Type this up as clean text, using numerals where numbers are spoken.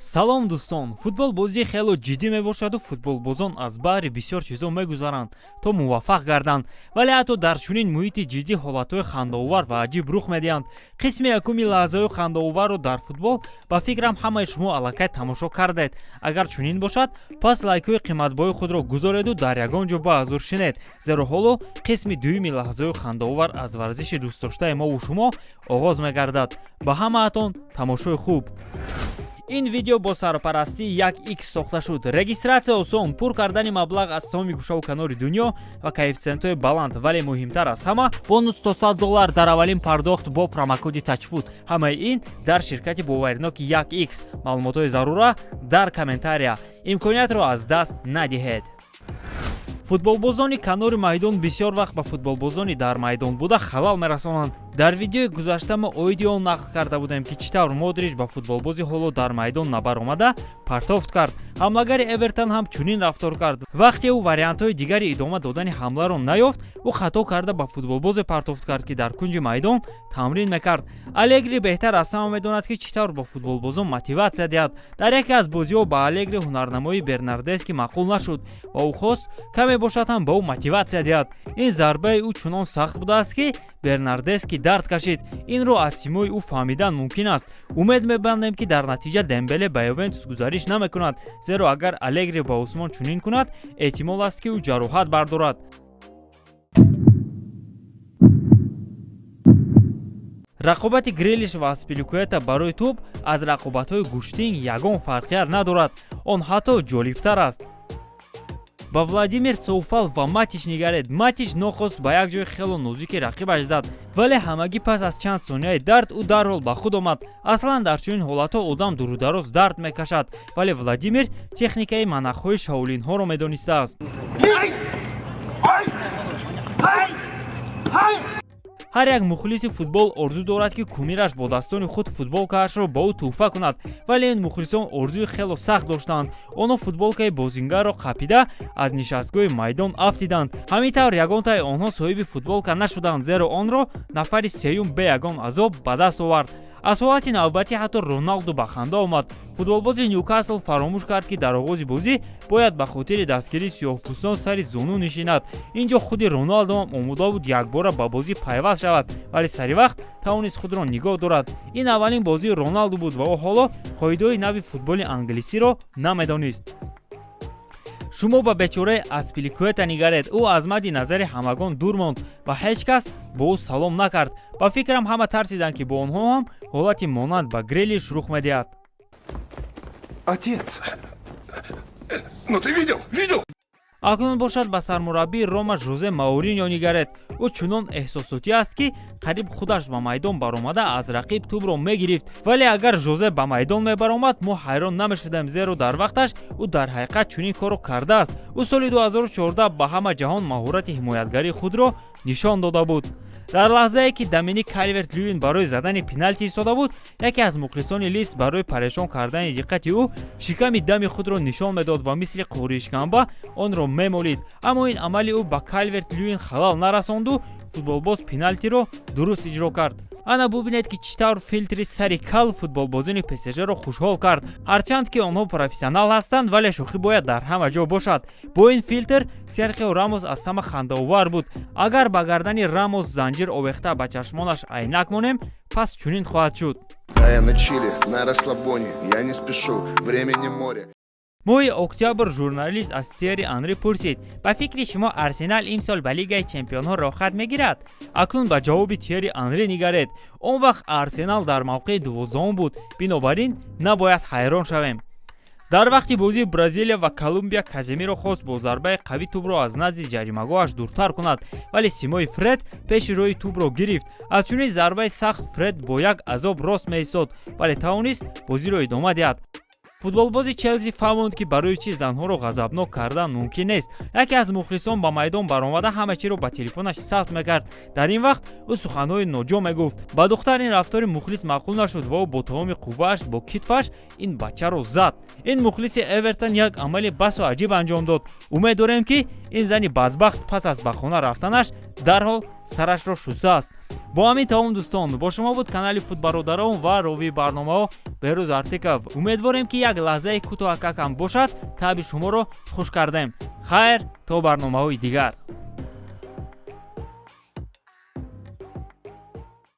Салом, дӯстон! Футбол бозии хело ҷиддӣ мебошаду футболбозон аз баҳри бисёр чизо мегузаранд, то муваффақ гарданд. Вале ҳатто дар чунин муҳити ҷиддӣ ҳолатҳои хандаовар ва аҷиб рух медиҳанд. Қисми якуми лаҳзаҳои хандаоварро дар футбол, ба фикрам, ҳамаи шумо аллакай тамошо кардед. Агар чунин бошад, пас лайкҳои қиматбоҳои худро гузореду дар ягон ҷо ба ҳузур шинед, зеро ҳоло қисми дуюми лаҳзаҳои хандаовар аз варзиши дӯстдоштаи мову шумо оғоз мегардад. Ба ҳамаатон тамошои хуб! Ин видео бо сарпарастии 1x сохта шуд. Регистрация осон, пур кардани маблағ аз тамоми гӯшаву канори дунё ва коэффитсиентҳои баланд, вале муҳимтар аз ҳама, бонус то 100 доллар дар аввалин пардохт бо промокоди Тачфут. Ҳамаи ин дар ширкати боваринок 1x. Маълумотҳои зарура дар комментария. Имкониятро аз даст надиҳед. Футболбозони канори майдон бисёр вақт ба футболбозони дар майдон буда халал мерасонанд. Дар видеои гузашта мо оиди он нақл карда будем, ки чӣ тавр Модрич ба футболбози ҳоло дар майдон набаромада партофт кард. Ҳамлагари Эвертон ҳам чунин рафтор кард. Вақте ӯ вариантҳои дигари идома додани ҳамларо наёфт, ӯ хато карда ба футболбозе партофт кард, ки дар кунҷи майдон тамрин мекард. Алегри беҳтар аз ҳама медонад, ки чӣ тавр ба футболбозон мотиватсия диҳад. Дар яке аз бозиҳо ба Алегри ҳунарнамоии Бернардески маъқул нашуд ва ӯ хост, каме бошад ҳам, ба ӯ мотиватсия диҳад. Ин зарбаи ӯ чунон сахт будааст, ки Бернардески дард кашид. Инро аз симои ӯ фаҳмидан мумкин аст. Умед мебандем, ки дар натиҷа Дембеле ба Ювентус гузариш намекунад, зеро агар Алегри ба Усмон чунин кунад, эҳтимол аст, ки ӯ ҷароҳат бардорад. Рақобати Грелиш ва Аспиликуэта барои тӯб аз рақобатҳои гӯштинг ягон фарқият надорад, он ҳатто ҷолибтар аст. Ба Владимир Цоуфал ва Матиш нигаред. Матиш нохост ба як ҷои хело нозуки рақибаш зад, вале ҳамагӣ пас аз чанд сонияи дард ӯ дарҳол ба худ омад. Аслан дар чунин ҳолатҳо одам дурудароз дард мекашад, вале Владимир техникаи манахҳои шаолинҳоро медонистааст. Ҳар як мухлиси футбол орзу дорад, ки кумираш бо дастони худ футболкаашро ба ӯ тӯҳфа кунад. Вале ин мухлисон орзуи хело сахт доштанд. Онҳо футболкаи бозингарро қапида, аз нишастгоҳи майдон афтиданд. Ҳамин тавр, ягонтаи онҳо соҳиби футболка нашуданд, зеро онро нафари сеюм бе ягон азоб ба даст овард. Аз ҳолати навбатӣ ҳатто Роналду ба ханда омад. Футболбози Нюкасл фаромӯш кард, ки дар оғози бозӣ бояд ба хотири дастгирии сиёҳпӯстон сари зону нишинад. Ин ҷо худи Роналдо ҳам омода буд якбора ба бозӣ пайваст шавад, вале сари вақт тавонист худро нигоҳ дорад. Ин аввалин бозии Роналду буд ва ӯ ҳоло қоидаҳои нави футболи англисиро намедонист. Шумо ба бечораи Аспиликуэта нигаред. Ӯ аз мадди назари ҳамагон дур монд ва ҳеҷ кас бо ӯ салом накард. Ба фикрам, ҳама тарсиданд, ки бо онҳо ҳам ҳолати монанд ба Грелиш рух медиҳад. Отец! Ну ты видел? Видел? Акнун бошад, ба сармураббии Рома Жозе Мауриньо нигаред. Ӯ чунон эҳсосотӣ аст, ки қариб худаш ба майдон баромада, аз рақиб тӯбро мегирифт. Вале агар Жозе ба майдон мебаромад, мо ҳайрон намешудем, зеро дар вақташ ӯ дар ҳақиқат чунин корро кардааст. Ӯ соли 2014 ба ҳама ҷаҳон маҳорати ҳимоятгарии худро нишон дода буд. Дар лаҳзае ки Доминик Калверт Люин барои задани пеналти истода буд, яке аз мухлисони Лидс барои парешон кардани диққати ӯ шиками дами худро нишон медод ва мисли қоришканба онро мемолид. Аммо ин амали ӯ ба Калверт Люин халал нарасонду футболбоз пеналтиро дуруст иҷро кард. Ана бубинед, ки чӣ тавр филтри сари кал футболбозони ПСЖро хушҳол кард. Ҳарчанд ки онҳо профессионал ҳастанд, вале шӯхӣ бояд дар ҳама ҷо бошад. Бо ин филтр Серхио Рамос аз ҳама хандаовар буд. Агар ба гардани Рамос занҷир овехта, ба чашмонаш айнак монем, пас чунин хоҳад шуд. Да, я на чиле, на расслабоне, я не спешу, времени море. Моҳи октябр журналист аз Тиери Анри пурсид: «Ба фикри шумо, Арсенал имсол ба Лигаи чемпионҳо роҳхат мегирад?» Акнун ба ҷавоби Тиери Анри нигаред. Он вақт Арсенал дар мавқеи 12-ум буд, бинобар ин набояд ҳайрон шавем. Дар вақти бозии Бразилия ва Колумбия Каземиро хост бо зарбаи қавӣ тӯбро аз назди ҷаримагоҳаш дуртар кунад, вале симои Фред пеши роҳи тӯбро гирифт. Аз чунин зарбаи сахт Фред бо як азоб рост меистод, вале тавонист бозиро идома диҳад. Футболбози Челси фаҳмонд, ки барои чӣ занҳоро ғазабнок кардан мумкин нест. Яке аз мухлисон ба майдон баромада, ҳама чиро ба телефонаш сабт мекард. Дар ин вақт ӯ суханҳои ноҷо мегуфт. Ба духтар ин рафтори мухлис маъқул нашуд ва ӯ бо тамоми қуввааш бо китфаш ин бачаро зад. Ин мухлиси Эвертон як амали басо аҷиб анҷом дод. Умед дорем, ки ин зани бадбахт пас аз ба хона рафтанаш дарҳол сарашро шустааст. Бо ҳамин тамом, дӯстон. Бо шумо буд канали Футбародарон ва ровии барномаҳо. Беҳрӯз Артиков. Умедворем, ки як лаҳзаи кӯтоҳакак ҳам бошад, таъби шуморо хуш кардем. Хайр, то барномаҳои дигар.